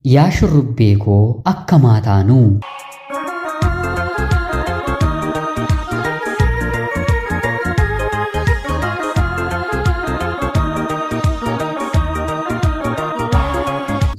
Yaa shurrubbee koo akka maataanuu?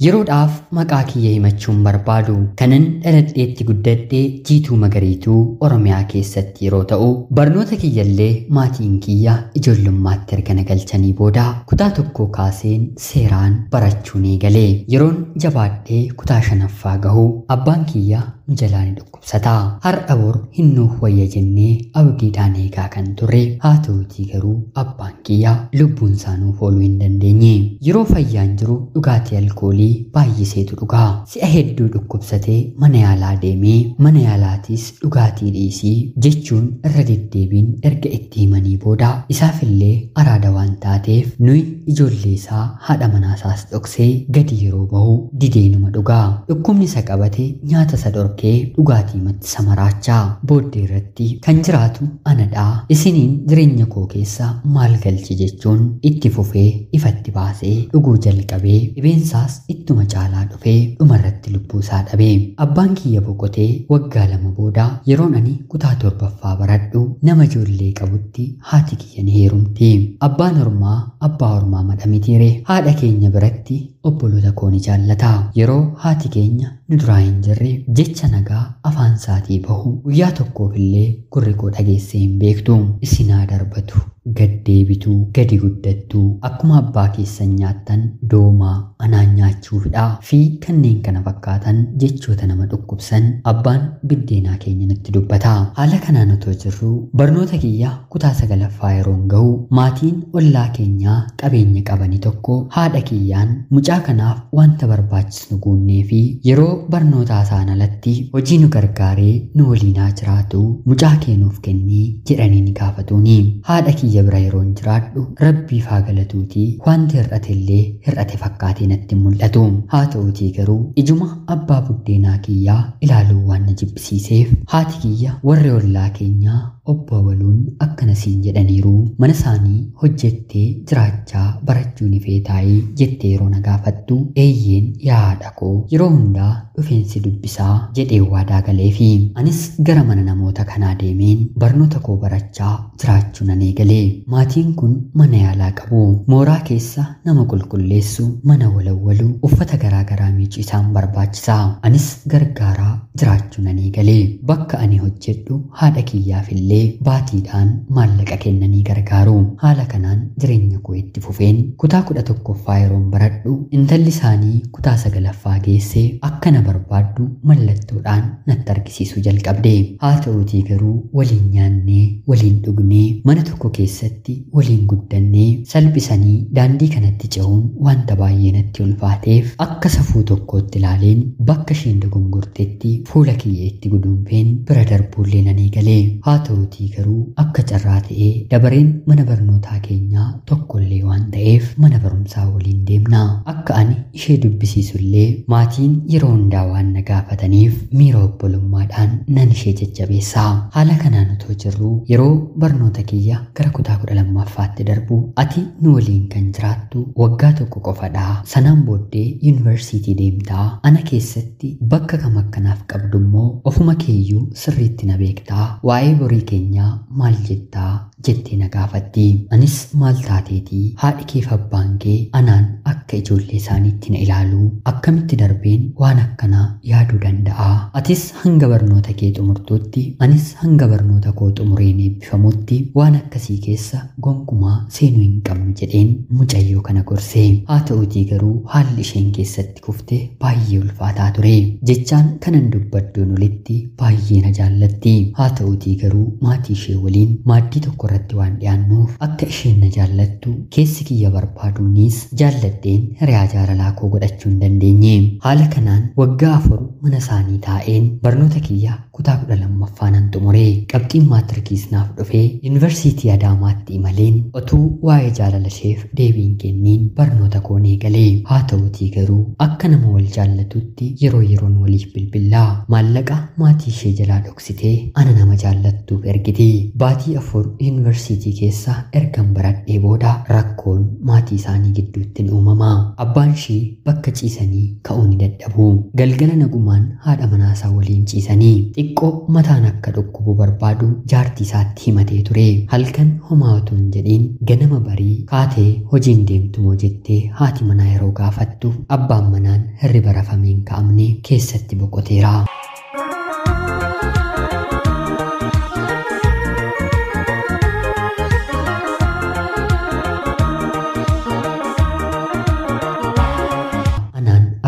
Yeroodhaaf maqaa kiyya himachuun barbaadu kanan dhaladheetti guddadhee Jiituu Magariituu Oromiyaa keessatti yeroo ta'u, barnoota kiyyallee maatiin kiyya ijoollummaatti erga na galchanii booda kutaa tokkoo kaaseen seeraan barachuun eegalee. Yeroon jabaadhee kutaa shanaffaa gahu abbaan kiyya nu jalaa ni dhukkubsata. Har'a bor hin nuuf wayya jennee abdiidhaan eegaa kan turre haa ta'utii garuu abbaan kiyya lubbuun isaa nuuf ooluu hin dandeenye. Yeroo fayyaan jiru dhugaatii alkoolii baay'iseetu dhugaa. Si'a hedduu dhukkubsatee mana yaalaa deemee mana yaalaatiis dhugaatii dhiisii jechuun irra deddeebiin erga itti himanii booda isaafillee araada waan taateef nuyi ijoollee isaa haadha manaasaas dhoksee gadi yeroo bahu dideenuma dhugaa. Dhukkubni isa qabate nyaata isa dhorkee dhugaatii matti isa maraachaa. Booddee irratti kan jiraatu anadhaa, isiniin jireenya koo keessa maal galche jechuun itti fufee ifatti baasee dhuguu jalqabee dhibeensaas ittuma caalaa dhufee dhumarratti lubbuu isaa dhabe. Abbaan kiyya boqotee waggaa 2 booda yeroon ani kutaa 7ffaa baradhu nama ijoollee qabutti haati kiyya ni heerumti. Abbaan ormaa abbaa ormaa madhamitiire. Haadha keenya biratti obboloota koo ni jaallata. Yeroo haati keenya nu duraa hin jirre jecha nagaa afaan isaatii bahu guyyaa tokkoof illee gurri koo dhageessee hin beektu. Isinaa darbatu, gad deebituu, gadi guddattuu, akkuma abbaa keessan nyaattan doomaa anaan nyaachuufidha fi kanneen kana fakkaatan jechoota nama dhukkubsan abbaan biddeenaa keenya nutti dubbata. Haala kanaan otoo jirru barnoota kiyya kutaa 9ffaa yeroon gahu maatiin ollaa keenyaa qabeenya qabanii tokko haadha kiyyaan mucaa kanaaf wanta barbaachisu guunnee fi yeroo barnootaa isaan alatti hojii nu gargaaree nu waliin haa jiraatu mucaa keenuuf kennii jedhanii ni gaafatuuni. Haadha kiyya bira yeroon jiraadhu rabbiif haa galatuutii wanti hir'ate illee hir'ate fakkaatee natti mul'atu. Haa ta'uutii garuu ijuma abbaa buddeenaa kiyyaa ilaaluu waan na jibbisiiseef haati kiyya warri ollaa keenyaa obbo Abaluun akkana siin jedhaniiru mana isaanii hojjettee jiraachaa barachuu ni feetaayii jettee yeroo na gaafattu eeyyeen yaa haadha koo yeroo hundaa dhufeensi dubbisaa jedhee waadaa galeefi anis gara mana namoota kanaa deemeen barnoota koo barachaa jiraachuu nan eegalee. Maatiin kun mana yaalaa qabu. Mooraa keessa nama qulqulleessu, mana walawwalu, uffata garaagaraa miicuu isaan barbaachisa. Anis gargaaraa jiraachuu nan eegalee. Bakka ani hojjedhu haadha kiyyaaf illee baatiidhaan maallaqa kennanii gargaaru. Haala kanaan jireenya koo itti fufeen kutaa 11ffaa yeroon baradhu intalli isaanii kutaa 9ffaa geessee akka na barbaaddu mallattoodhaan natti argisiisuu jalqabde. Haa ta'uutii garuu waliin nyaannee, waliin dhugnee, mana tokko keessatti waliin guddannee salphisanii daandii kanatti ce'uun wanta baay'ee natti ulfaateef akka safuu tokkootti ilaaleen bakka isheen dogongortetti fuula kiyya itti guduunfeen bira darbuullee nan eegalee. Haa ta'uutii garuu akka carraa ta'ee dabareen mana barnootaa keenyaa tokkollee waan ta'eef mana barumsaa waliin deemna. Akka ani ishee dubbisiisullee maatiin yeroo hundaa waan na gaafataniif miira obbolummaadhaan nan ishee jajjabeessa. Haala kanaan otoo jirruu yeroo barnoota kiyya gara kutaa 12ffaatti darbu ati nu waliin kan jiraattu waggaa 1 qofadha. Sanaan booddee yuunivarsiitii deemtaa. Ana keessatti bakka kam akkanaaf qabdu immoo ofuma keeyyuu sirriitti na beektaa. Waa'ee borii keenyaa maal jettaa jettee na gaafatti. Anis maal taateetii haadhi keef abbaan kee anaan akka ijoollee isaaniitti na ilaaluu akkamitti darbeen waan akkanaa yaaduu danda'a. Atis hanga barnoota kee xumurtuutti anis hanga barnoota koo xumureen eebbifamutti waan akkasii keessa gonkumaa seenuu hin qabnu jedheen mucayyoo kana gorsee. Haa ta'uutii garuu haalli isheen keessatti kufte baay'ee ulfaataa ture. Jechaan kanan dubbadduun olitti baay'ee na jaallatti. Haa ta'uutii garuu maatii ishee waliin maaddii tokko irratti waan dhiyaannuuf akka isheen na jaallattu keessi kiyya barbaaduunis jaalladheen hiriyaa jaalalaa koo godhachuu hin dandeenye. Haala kanaan waggaa 4 mana isaanii taa'een barnoota kiyya kutaa 12ffaa nan xumure. Qabxiin maatirikiis naaf dhufee yuunivarsiitii Adaamaatti imaleen otuu waa'ee jaalala isheef deebiin kenniin barnoota koo eegalee. Haa ta'utii garuu akka nama wal jaallatutti yeroo yeroon waliif bilbillaa maallaqa maatii ishee jalaa dhoksitee ana nama jaallattuuf ergiti. Baatii 4 yuunivarsiitii keessa ergan baradhee booda rakkoon maatii isaanii gidduutti ni uumama. Abbaan ishee bakka ciisanii ka'uu ni dadhabu. Galgala nagumaan haadha manaasaa waliin ciisanii xiqqoo mataan akka dhukkubu barbaadu jaartii isaatti himatee ture. Halkan homaa otoo hin jedhiin ganama barii kaatee hojiin deemtu moo jettee haati manaa yeroo gaafattu abbaan manaan hirriba rafamee hin ka'amne keessatti boqoteera.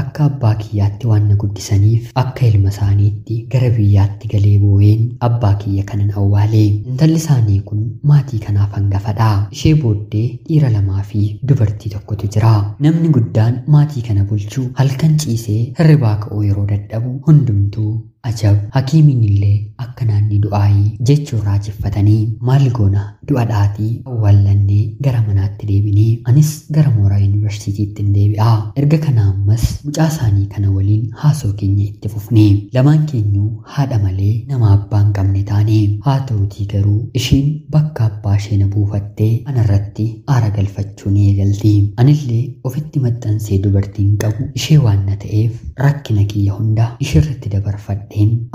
Akka abbaa kiyyaatti waan na guddisaniif akka ilma isaaniitti gara biyyaatti galee boo'een abbaa kiyya kanan awwaale. Intalli isaanii kun maatii kanaaf hangafadha. Ishee booddee dhiira 2 fi dubartii tokkotu jira. Namni guddaan maatii kana bulchu halkan ciisee hirribaa ka'uu yeroo dadhabu hundumtuu ajab, hakiimiin illee akka naanni du'aayii jechuun raajeffatanii maal goona du'a dhaatii awwaallannee gara manaatti deebinee anis gara mooraa yuunivarsiitiitti hin deebi'a. Erga kana ammas mucaa isaanii kana waliin haasoo keenya itti fufne. Lamaan keenyuu haadha malee nama abbaa hin qabne taane. Haa ta'utii garuu ishiin bakka abbaa ishee na buufattee anarratti aara galfachuu ni eegalti. Anillee ofitti maxxansee dubartiin qabu ishee waan na ta'eef rakkina kiyya hunda isheerratti dabarfadhe.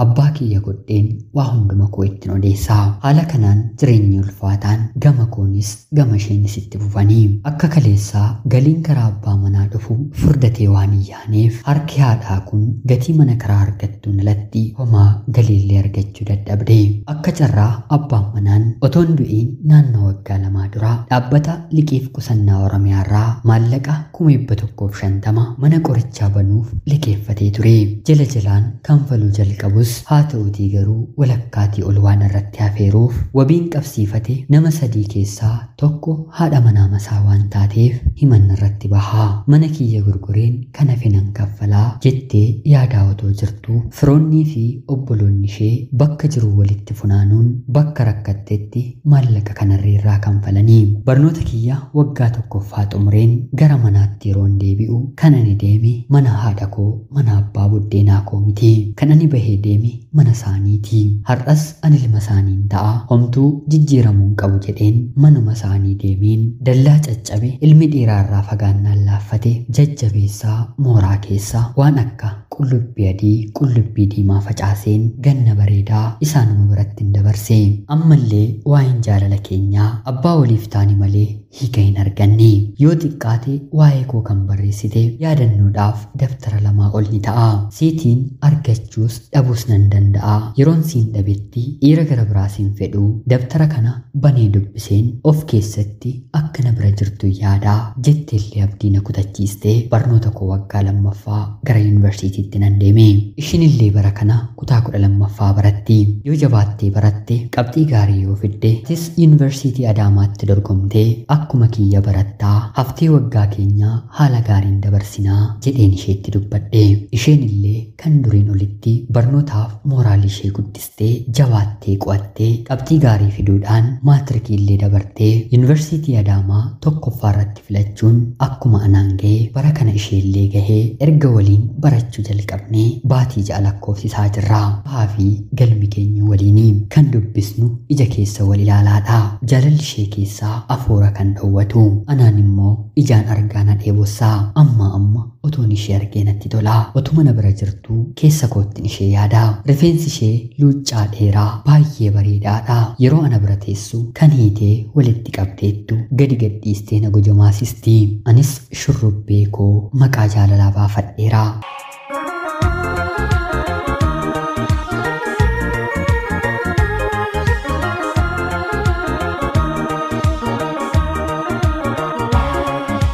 Abbaa kiyya godheen waa hunduma koo ittiin odeessaa. Haala kanaan jireenyi ulfaataan gama koonis gama isheenis itti fufanii akka kaleessaa galiin karaa abbaa manaa dhufu furdatee waan hin yaaneef harki haadhaa kun gatii mana karaa argattuun alatti homaa galiillee argachuu dadhabde. Akka carraa abbaan manaan otoon du'iin naannoo waggaa 2 dura dhaabbata liqiif qusannaa Oromiyaarraa maallaqa 150,000 mana qorichaa banuuf liqeeffatee ture. Jala jalaan kanfaluu jalqabus haa ta'utii garuu walakkaatii ol waan irratti hafeeruuf wabiin qabsiifate nama 3 keessaa tokko haadha manaa masaa waan taateef himanna irratti bahaa. Mana kiyya gurgureen kana finan kaffalaa jettee yaadaa otoo jirtu firoonnii fi obboloonni ishee bakka jiru walitti funaanuun bakka rakkattetti maallaqa kanarreerraa kanfalanii. Barnoota kiyya waggaa 1ffaa xumureen gara manaatti yeroon deebi'u kan ani deeme mana haadha koo mana abbaa buddeenaa koo miti. Kan ani bahee deeme mana isaaniiti. Har'as ani ilma isaaniin ta'a homtuu jijjiiramuu hin qabu jedheen manuma isaanii deemeen dallaa caccabe ilmi dhiiraa irraa fagaannaan laaffate jajjabeessaa mooraa keessa waan akka qullubbii adii qullubbii diimaa facaaseen ganna bareedaa isaanuma biratti hin dabarse. Ammallee waa'een jaalala keenyaa abbaa waliif taani malee hiika hin arganne. Yoo xiqqaate waa'ee koo kan barreessite yaadannoodhaaf daftara 2 ol ni ta'a. Siitiin argachuus dhabuus nan danda'a. Yeroon siin dhabetti dhiira gara biraa siin fedhu daftara kana banee dubbiseen of keessatti akka na bira jirtu yaadaa jetteellee abdii na kutachiistee barnoota koo waggaa 2ffaa gara yuunivarsiitiitti nan deeme. Ishiin illee bara kana kutaa 12ffaa baratti. Yoo jabaattee baratte qabxii gaarii yoo fidde tis yuunivarsiitii Adaamaatti dorgomtee akkuma kiyya barattaa haftee waggaa keenyaa haala gaariin dabarsinaa jedheen isheetti dubbadhe. Isheen illee kan duriin olitti barnootaaf mooraalii ishee guddistee jabaattee qo'attee qabxii gaarii fiduudhaan maatirikii illee dabartee yuunivarsiitii Adaamaa 1ffaa irratti filachuun akkuma anaan ga'ee bara kana ishee illee gahee erga waliin barachuu jalqabnee baatii 6 lakkoofsisaa jirra. Bahaa fi galmi keenya waliinii kan dubbisnu ija keessa wal ilaalaadha. Jaalalli ishee keessaa afuura kan dhowwatu anaan immoo ijaan argaa na dheebossaa. Amma amma otoon ishee argee natti tola. Otuma na bira jirtu keessa koottin ishee yaada. Rifeensi ishee luuccaa dheeraa baay'ee bareedaadha. Yeroo ana bira teessu kan hiitee walitti qabdeettu gadi gadhiistee na gojomaasisti. Anis shurrubbee koo maqaa jaalalaa baafadheera.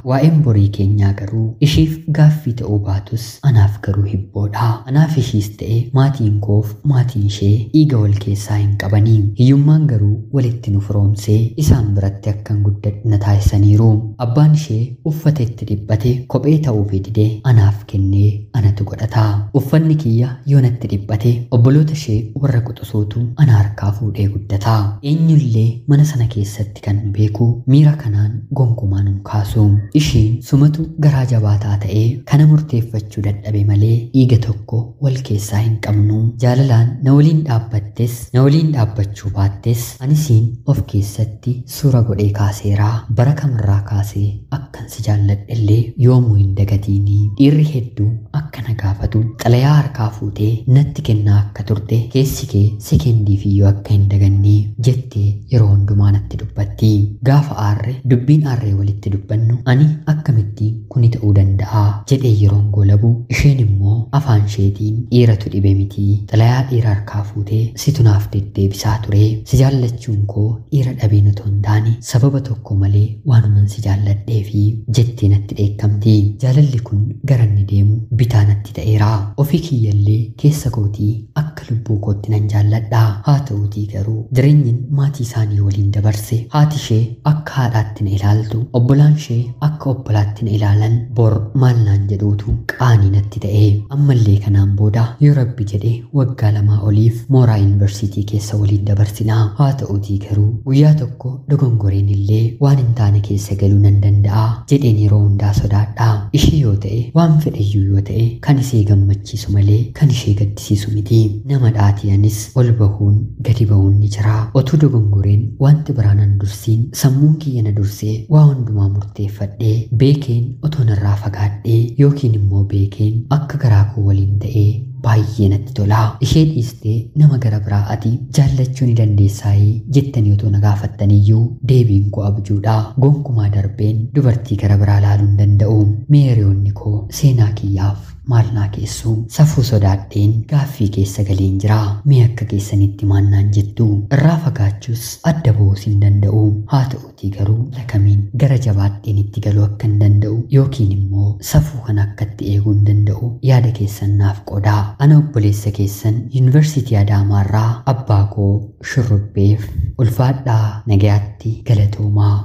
Waa'een borii keenyaa garuu ishiif gaaffii ta'uu baatus anaaf garuu hibboodha. Anaaf ishiis ta'e maatiin koof maatiin ishee dhiiga wal keessaa hin qabanii. Hiyyummaan garuu walitti nu firoomsee isaan biratti akkan guddadhu na taasisaniiru. Abbaan ishee uffata itti dhiphate kophee ta'uufii didee anaaf kennee anatu godhata. Uffanni kiyya yoo natti dhiphate obboloota ishee warra quxisuutu ana harkaa fuudhee guddata. Eenyullee mana sana keessatti kan beeku miira kanaan gonkumaa nun kaasu. Isheen sumatu garaa jabaataa ta'ee kana murteeffachuu dadhabe malee dhiiga tokko wal keessaa hin qabnu. Jaalalaan na waliin dhaabbattes na waliin dhaabbachuu baattes anisiin of keessatti suura godhee kaaseeraa. Bara kamirraa kaasee akkan si jaalladhe illee yoomuu hin dagatiini. Dhiirri hedduu akka na gaafatu xalayaa harkaa fuutee natti kennaa akka turte keessi kee sekendii fiyyoo akka hin daganne jettee yeroo hundumaa natti dubbatti. Gaafa aarre dubbiin aarree walitti dubbannu ani akkamitti kuni ta'uu danda'a jedhee yeroon goolabu isheen immoo afaan isheetiin dhiiratu dhibe miti xalayaa dhiira harkaa fuutee situ naaf deddeebisaa ture si jaallachuun koo dhiira dhabeen otoo hin taane sababa tokko malee waanuman si jaalladhee fi jettee natti dheekkamti. Jaalalli kun gara inni deemu bitaa natti ta'eera. Ofii kiyyallee keessa kootii akka lubbuu kootti nan jaalladha. Haa ta'uutii garuu jireenyin maatii isaanii waliin dabarse haati ishee akka haadhaatti na ilaaltu obbolaan ishee akka obbolaatti na ilaalan bor maal naan jedhuutu qaanii natti ta'e. Ammallee kanaan booda yoo rabbi jedhe waggaa 2 oliif mooraa yuunivarsiitii keessa waliin dabarsina. Haa ta'uutii garuu guyyaa tokko dogongoreen illee waan hin taane keessa galuu nan danda'a jedheen yeroo hundaa sodaadha. Ishee yoo ta'e waan fedheyyuu yoo ta'e kan ishee gammachiisu malee kan ishee gaddisiisu miti. Nama dhaatii anis ol bahuun gadi bahuun ni jira. Otuu dogongoreen wanti biraa nan dursiin sammuun kiyya na dursee waa hundumaa murteeffadhee beekeen otoo narraa fagaadhee yookiin immoo beekeen akka garaa koo waliin ta'ee baay'ee natti tola. Ishee dhiistee nama gara biraa ati jaallachuu ni dandeessaayii jettanii otoo na gaafattaniyyuu deebiin koo abjuudha. Gonkumaa darbeen dubartii gara biraa laaluu hin danda'u. Mee hiriyoonni koo seenaa kiyyaaf maal naa keessu? Safuu sodaadheen gaaffii keessa galeen jira. Mee akka keessanitti maal naan jettu? Irraa fagaachuus adda ba'uus hin danda'u. Haa ta'uutii garuu lakamiin gara jabaadheen itti galuu akka hin danda'u yookiin immoo safuu kana akka itti eeguu hin danda'u yaada keessan naaf qoodaa. Ana obboleessa keessan yuunivarsiitii Adaamaarraa abbaa koo shurrubbeef ulfaadhaa nagayaatti galatoomaa.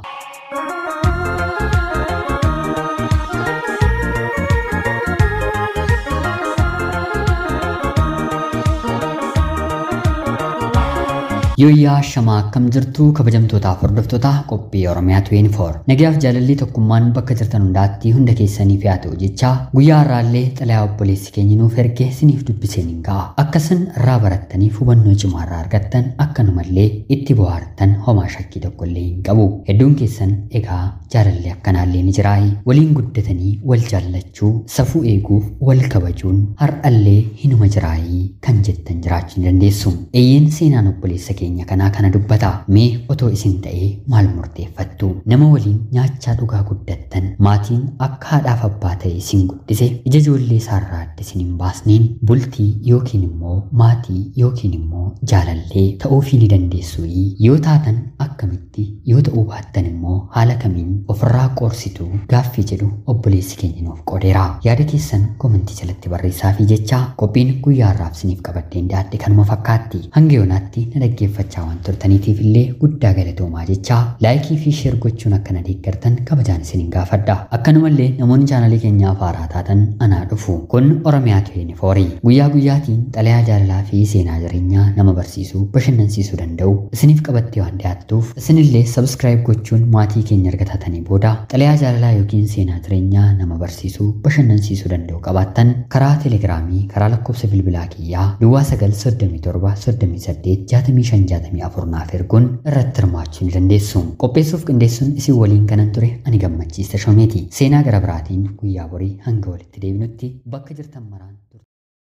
Yooyyaa shamaa akkam jirtu kabajamtootaaf hordoftoota qophii Oromiyaa 24. Nagayaaf jaalalli tokkummaan bakka jirtan hundaatti hunda keessaniif haa ta'u jecha guyyaa har'aallee xalayaa obboleessi keenya nuuf erge isiniif dubbiseen hin ga'a. Akkasin irraa barattaniif hubannoo cimaa irraa argattan akkanumallee itti bohaartan homaa shakkii tokkollee hin qabu. Hedduun keessan egaa jaalalli akkanaallee ni jiraayi. Waliin guddatanii wal jaallachuu, safuu eeguuf wal kabajuun har'allee hinuma jiraayi kan jettan jiraachuu ni dandeessu. Eeyyeen seenaan obboleessa keenya kanaa kana dubbata. Mee otoo isin ta'ee maal murteeffattu? Nama waliin nyaachaa dhugaa guddattan maatiin akka haadhaaf abbaa ta'e isin guddise ija ijoollee isaarraa adda isin hin baasneen bultii yookiin immoo maatii yookiin immoo jaalallee ta'uufii ni dandeessu. Yoo taatan akkamitti, yoo ta'uu baattan immoo haala kamiin ofirraa qoorsitu gaaffii jedhu obboleessi keenya nuuf qoodeera. Yaada keessan komentii jalatti barreessaa fi jecha qophiin guyyaa har'aaf isiniif qabadheen dhiyaadhe kanuma fakkaatti. Hanga yoonaatti na dhaggeeffachaa waan turtaniitiif illee guddaa galatoomaa jecha laayikii fi sheer gochuun akka na deeggartan kabajaan isinin gaafadha. Akkanumallee namoonni chaanalii keenyaaf haaraa taatan anaa dhufu. Kun Oromiyaa 24 guyyaa guyyaatiin xalayaa jaalalaa fi seenaa jireenyaa nama barsiisuu bashannansiisuu danda'u isiniif qabattee waan dhiyaattuuf isinillee sabskiraayib gochuun maatii keenya erga taatanii booda xalayaa jaalalaa yookiin seenaa jireenyaa nama barsiisuu bashannansiisuu danda'u qabaattan karaa telegiraamii karaa lakkoofsa bilbilaa kiyyaa duwwaa 9 37 38 65 64 naaf erguun irratti hirmaachuu ni dandeessu. Qopheessuuf qindeessuun isin waliin kanan ture ani Gammachiis Tashoomeeti. Seenaa gara biraatiin guyyaa borii hanga walitti deebinutti bakka jirtan maraan.